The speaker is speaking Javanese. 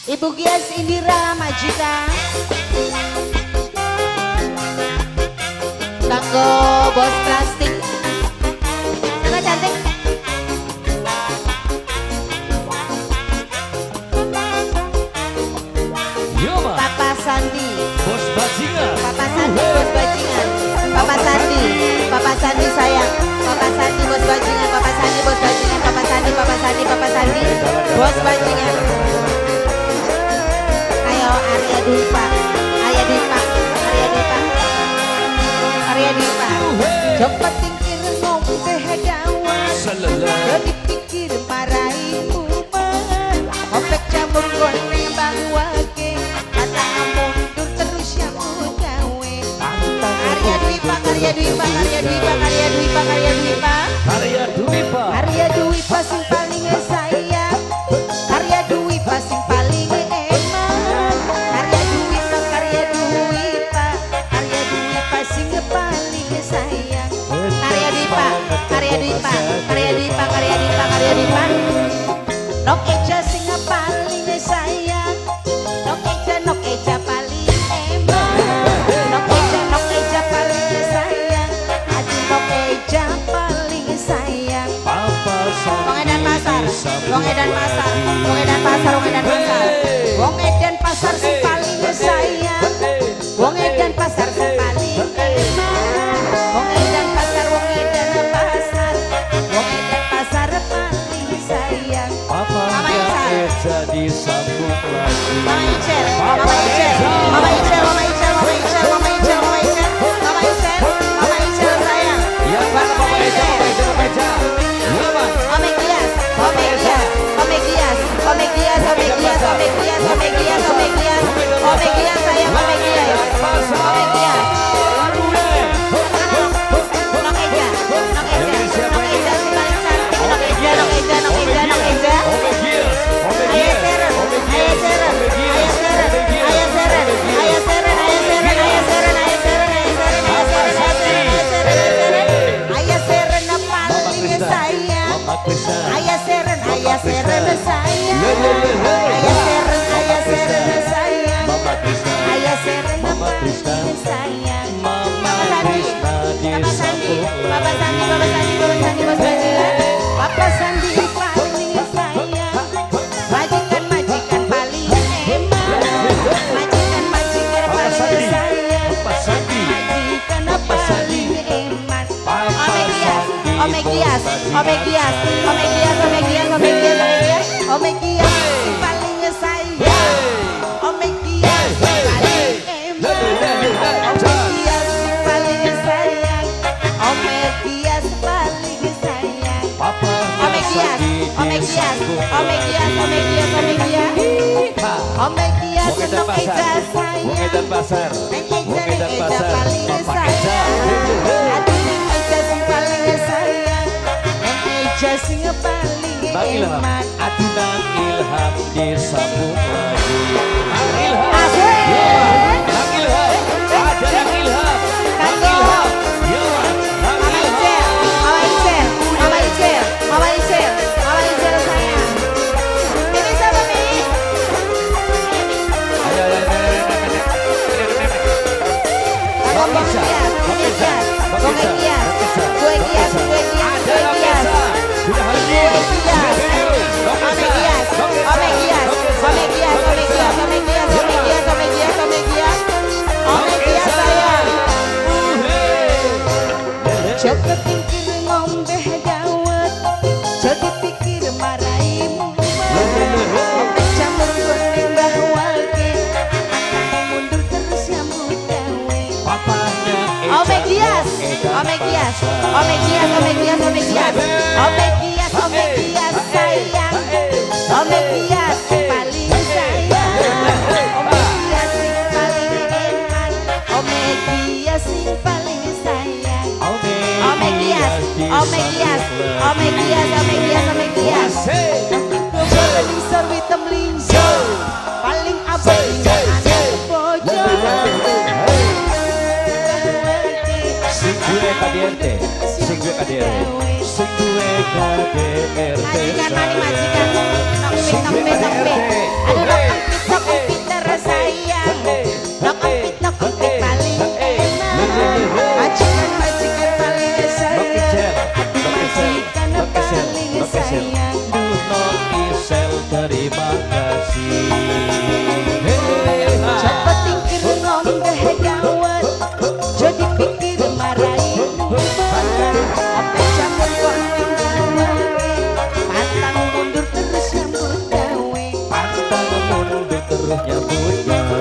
Ibu Gias Indira Majika. Kanggo bos plastik. Sama cantik. Yoma. Papa Sandi. Bos bajingan. Papa Sandi bos bajingan. Papa Sandi. Papa Sandi sayang. Papa Sandi bos bajingan. Papa Sandi bos bajingan. Papa Sandi, Papa Sandi, Papa Sandi bos bajingan. Ayo Arya Dwipa, Arya Dwipa, Arya Dwipa, Arya Dwipa. Coba tingkir ngombe dawet, dipikir marai umat. Kopek jamur goreng bangwake, kata mundur terus yang gawe. Arya Dwipa, Arya Dwipa, Arya Dwipa, Arya Dwipa, Arya Dwipa, Arya Dwipa, Arya Dwipa sing paling sayang, Arya Dwipa sing paling eman, Arya Dwipa, Arya Dwipa, Arya Dwipa sing paling sayang, Arya Dwipa, Arya Dwipa, Arya Dwipa, Arya Dwipa, Arya Dwipa, Nok Eja sing paling sayang, Nok Eja paling eman, Nok Eja paling sayang, aduh Nok Eja paling sayang. Wong Edan Pasar, Wong Edan Pasar, Wong Edan Pasar, Wong Edan Pasar, Wong Edan Pasar sing paling sayang, Wong Edan Pasar sing paling eman, Wong Edan Pasar, Wong Edan Pasar, Wong Edan Pasar paling sayang. Mama Eja disambung lagi. Mama Icel, Mama Icel, Mama Icel, Mama Icel, Mama Icel, Mama Icel, Mama Icel, Mama Icel, Mama Icel sayang. Ya, Mama Eja, Mama Eja, Mama Eja. Ome Gias, Ome Gias, Ome Gias, Ome Gias, Ome Gias, Ome Gias, Ome Gias, Ome Gias, Ome Gias sayang, Ome Gias, Ome Gias. Nok Eja, Nok Eja, Nok Eja si paling cantik, Nok Eja, Nok Eja, Nok Eja, Nok Eja. Ayah Seren, Ayah Seren, Ayah Seren, Ayah Seren, Ayah Seren, Ayah Seren, Ayah Seren, Ayah Seren, Ayah Seren, Ayah Seren, Ayah Seren, Ayah Seren, Ayah Seren, Ayah Seren paling sayang. Ayah Seren, Ayah Seren sayang. Ayah Seren, Ayah Seren sayang. Ayah Seren paling sayang. Papa Sandi, Papa Sandi, Papa Sandi, Papa Sandi, Papa Sandi, Bos Bajingan. Papa Sandi paling sayang. Majikan, majikan paling eman. Majikan, majikan paling sayang. Majikan paling eman. Ome Gias, Ome Gias, Ome Gias, Ome Gias, Ome Gias, Ome Gias, Ome Gias, Ome Gias sing paling sayang. Ome Gias sing paling eman. Ome Gias sing paling sayang. Ome Gias paling sayang. Ome Gias, Ome Gias, Ome Gias, Ome Gias, Ome Gias, Ome Gias Nok Eja sayang. Wong Edan Pasar, Neng Eja, Wong Neng Edan Eja Pasar, paling Bapak Eja. sayang. Aduh Neng Eja sing paling sayang. Neng Eja sing paling Bang Ilham, eman. Adunan Ilham disambung lagi. Bang Ilham, Asik. Bang Ilham, ada Bang Ilham, Bang Kanggo. Ilham, yo, Bang Mama Ilham. Icel, Mama Icel, Mama Icel, Mama Icel, Mama Icel sayang. Ini siapa Mi? Ayo, ayo, ayo, ayo, ayo, ayo. Bang Gias, Bang Eja, Bang Bang Gias, Eja, Bang Bang Gias, Eja, Gue Gias, Bang gue Eja. Gias, Ada gue Bang Gias. Eja, sudah hadir. Gue Gias. Bang Ome Eja, Gias, Bang Eja, Ome Gias, Bang Eja, Ome Gias, Bang Ome Eja. Gias, Ome Gias, Ome Gias, Ome Gias, Ome Gias, Ome Gias sayang. Joko tingkir ngombe dawet, jadi pikir marai mumet. Ngombe jamur goreng Mbah Wage, mundur terus nyambut gawe. Papanya Eja, Ome Gias, Wong Edan Ome Gias, Pasar. Ome Gias, Ome Gias, Ome Gias, Ome Gias, Ome Gias sayang, Ome Gias paling sayang, Ome Gias sing paling eman, Ome Gias sing paling sayang. Ome Gias, Ome Gias, Ome Gias, Ome Gias, Ome Gias. Lingsor witem lingsor, paling abot tinggal anak bojo. Sing duwe KDRT, sing duwe KDRT, sing duwe KDRT. Majikan maning majikan, nok Sing pe nok duwe pe nok pe. KDRT. Aduh nok empit Kasih. Hey, ha. Coba tingkir ngombe dawet, jadi pikir marai mumet. Apa campur kok gawe, pantang mundur terus nyambut gawe. Pantang mundur terus nyambut gawe.